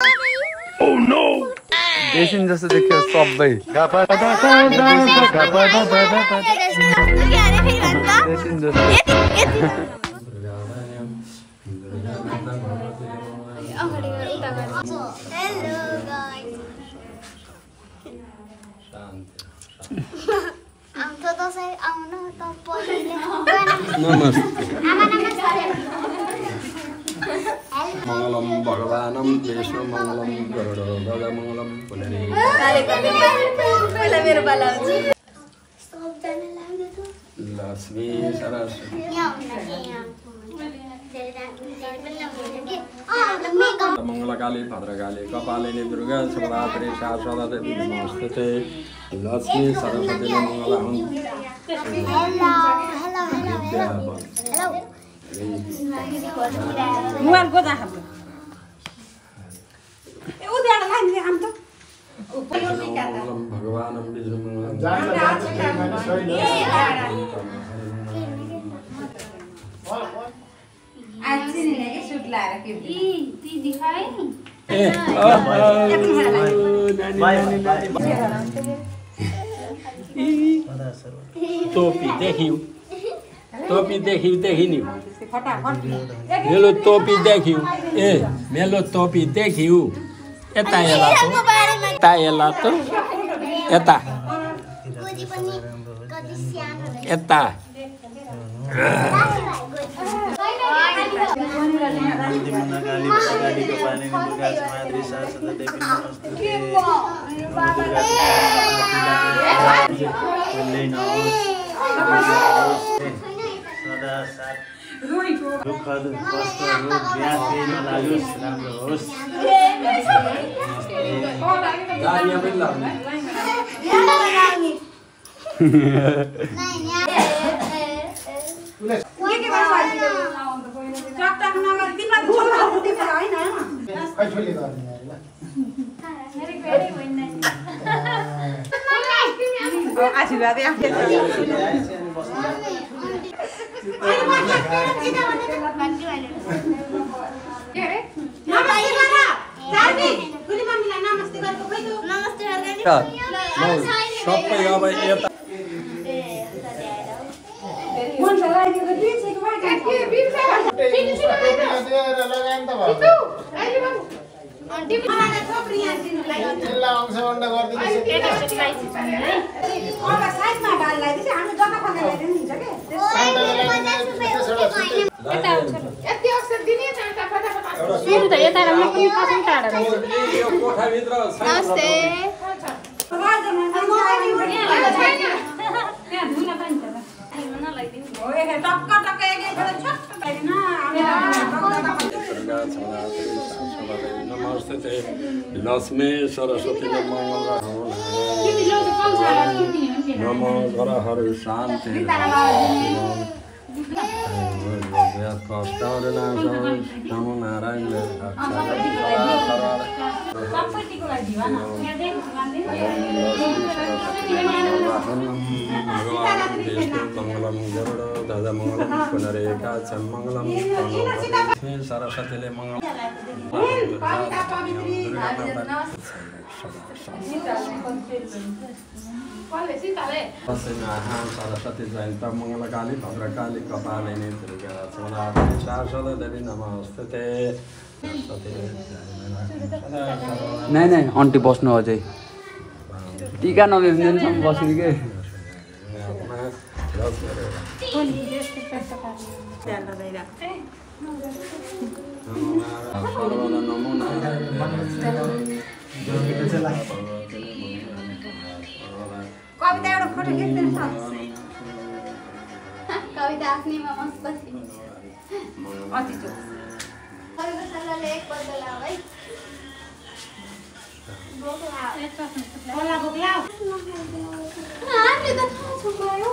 Oh no! देशिन जस्तो देखियो सबै देशिन जस्तो मंगलम भगवानम विष्णु मंगलम गरुड़ ध्वज मंगलम पुनरी लक्ष्मी सरस्वती मंगलकाली भद्रकाली कपालिनी दुर्गा शिवरात्रि शाश्वत देवी नमस्ते लक्ष्मी सरस्वती मंगलम मुआर गोदा हाम्रो ए उद्याड लाइन आम त भगवान विष्णु मंगलम आज चाहिँ के सुट लाएर के ती दिखाए टोपी देखियो टोपी देखियो मेलो टोपी देखियो ए मेलो टोपी देखियो यता यता तो यता यता दुःख कष्ट रोग व्याधि नलागोस् राम्रो होस् आशीर्वाद सबै अब यता नमस्ते लक्ष्मी सरस्वती नमो ग्रहहरू शान्ति कष्टहरू नाश नमो नारायण मंगलम गरुड़ ध्वज मंगलम पुनरेका मंगलम सरस्वतीले मंगल सरस्वती जयंत मंगलकाली भद्रकाली कपालिनी दुर्गा शिवरात्रि शाश्वत देवी नमस्ते नहीं आंटी बस्नु अझै टीका नभेट्नेसम्म बस्नु के कविता एउटा फोटो खिच्नु सक्छ कविता आफ्नैमा मस्त बस्छ अति चोक अरूको सल्लाहले एक बदला है बोक्ला बोला बोक्ला हामीले त थाहा छ भयो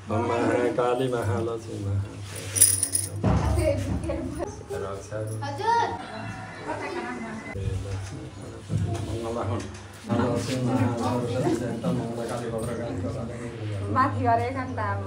र काली महालक्ष्मी हजुर माथि गरेको नि त अब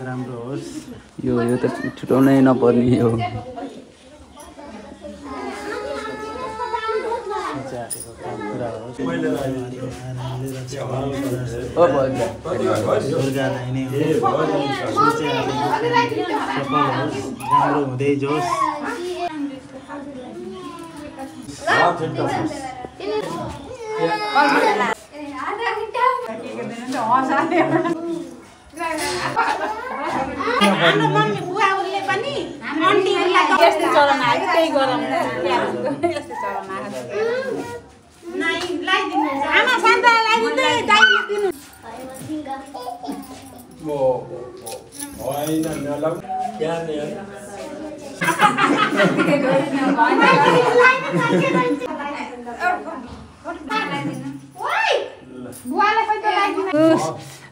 राम्रो होस् यो त छुटाउनै नपर्ने हो राम्रो हुँदै जोस्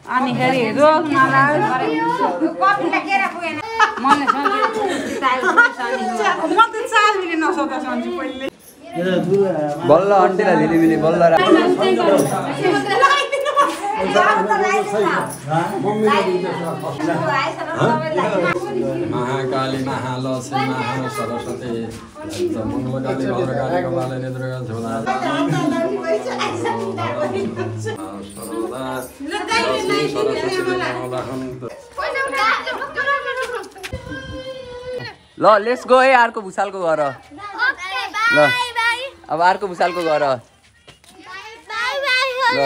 अनि फेरि रोग नलाग्यो कफीलाई केरा पुगेन मैले म त 4 मिली नसोध सन्जु पहिले बल्ल आन्टीलाई झिलिमिली बल्ल महाकाली महालक्ष्मी महासरस्वती मङ्गलकाली भद्रकाली कपालिनी दुर्गा झोला ल लेट्स गो है अर्को भुसालको घर ल अब अर्को भुसालको घर ल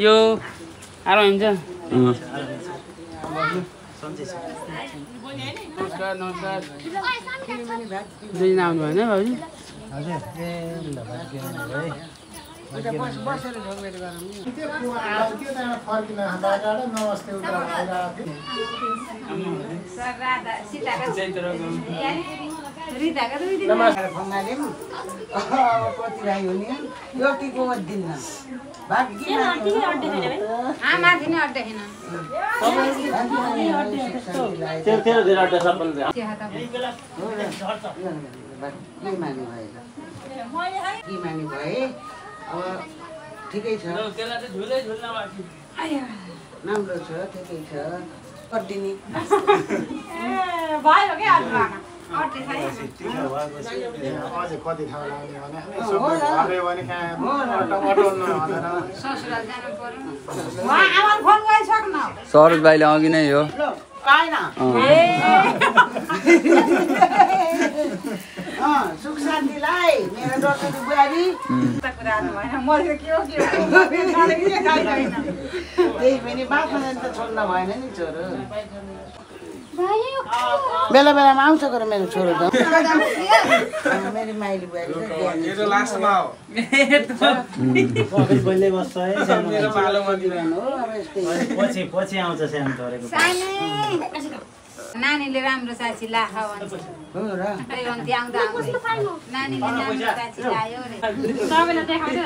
यो आराम हुन्छ नमस्कार नमस्कार दुईजना आउनु भएन भाउजू ठिकै छ राम्रो छ ठिकै छ कटिनी भयो के अल्ट्रा अझै कति ठाउँ लाग्ने भने सबै हल्यो भने कहाँ टमाटर नहुँदैन ससुराल जानु पर्यो वहाँ आमा फोन गरिसक्न सरोज भाइले अघि नै हो सुख शान्तिलाई मेरो डक्टरको बुहारी त्यही पनि बाँच्न त छोड्न भएन नि छोरो बेला बेलामा आउँछ गएर मेरो छोरो त मेरो माइली बुहारी पछि आउँछ सानो छोरेको नानीले राम्रो साची लाख भन्छ हो र आउँदा नानीले राम्रो साची लायो रे सबैले देखाउँछ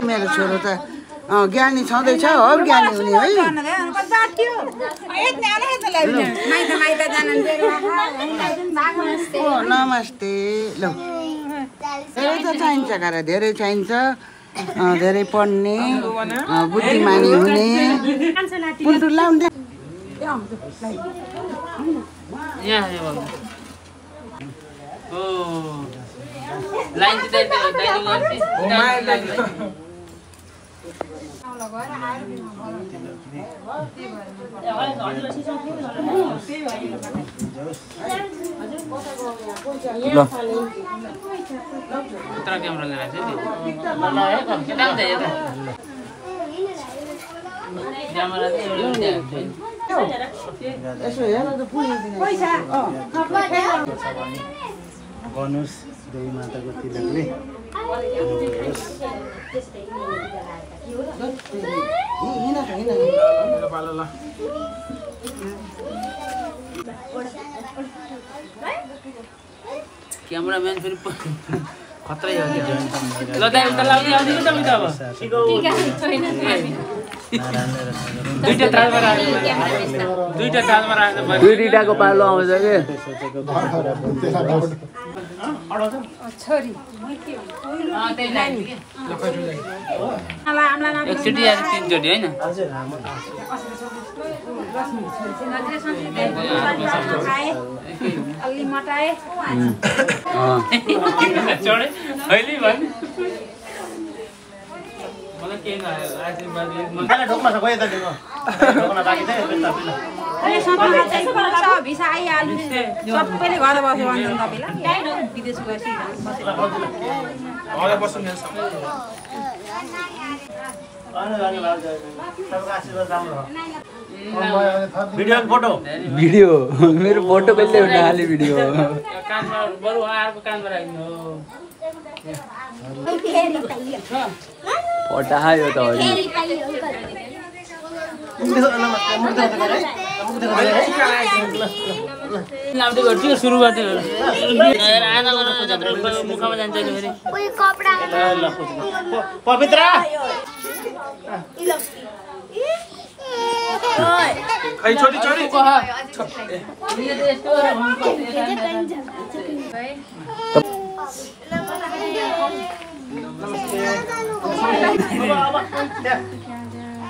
मेरो छोरो त ज्ञानी छँदैछ हो ज्ञानी हुने है नमस्ते ल धेरै त चाहिन्छ घर धेरै चाहिन्छ धेरै पढ्ने बुद्धिमानी हुने पुन्तुर लाउने उतरा क्यामेरा लिएर चाहिँ यता आउँछ यता क्यामेरा यसो हेर त पुगिदिने पैसा गर्नुहोस् देवी माताको तिलकले क्यामेराम्यान फेरि खतरै हो ल दाइ उता लाउने आउँदैन तपाईँ अब दुईटा तालमा राख्नु दुईटाको पालो आउँछ कि एकचोटि या तीनचोटि होइन अलि मटाए चढे अहिले भन्नु मलाई केही आशीर्वाद ढोक्न सबै यता दिनु ढोक्न बाँकी छ भिसा आइहाल्नु सबैले घर बस्यो भन्छन् तपाईँलाई विदेश गएर भिडियो फोटो भिडियो मेरो फोटो कहिले हुन हाले भिडियो कानमा बरु अर्को कानमा राख्नु पटायो त लाउँदै गर्छु सुरु गर्थ्यो आधा गरेर मुखमा जान्छ फेरि पवित्र खै छोरी छोरी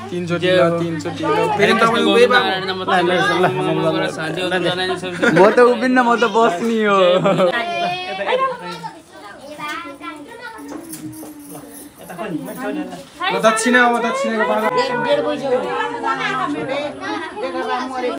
तीनचोटि म त उभिन्न म त बस्ने हो दक्षिणा अब दक्षिणाको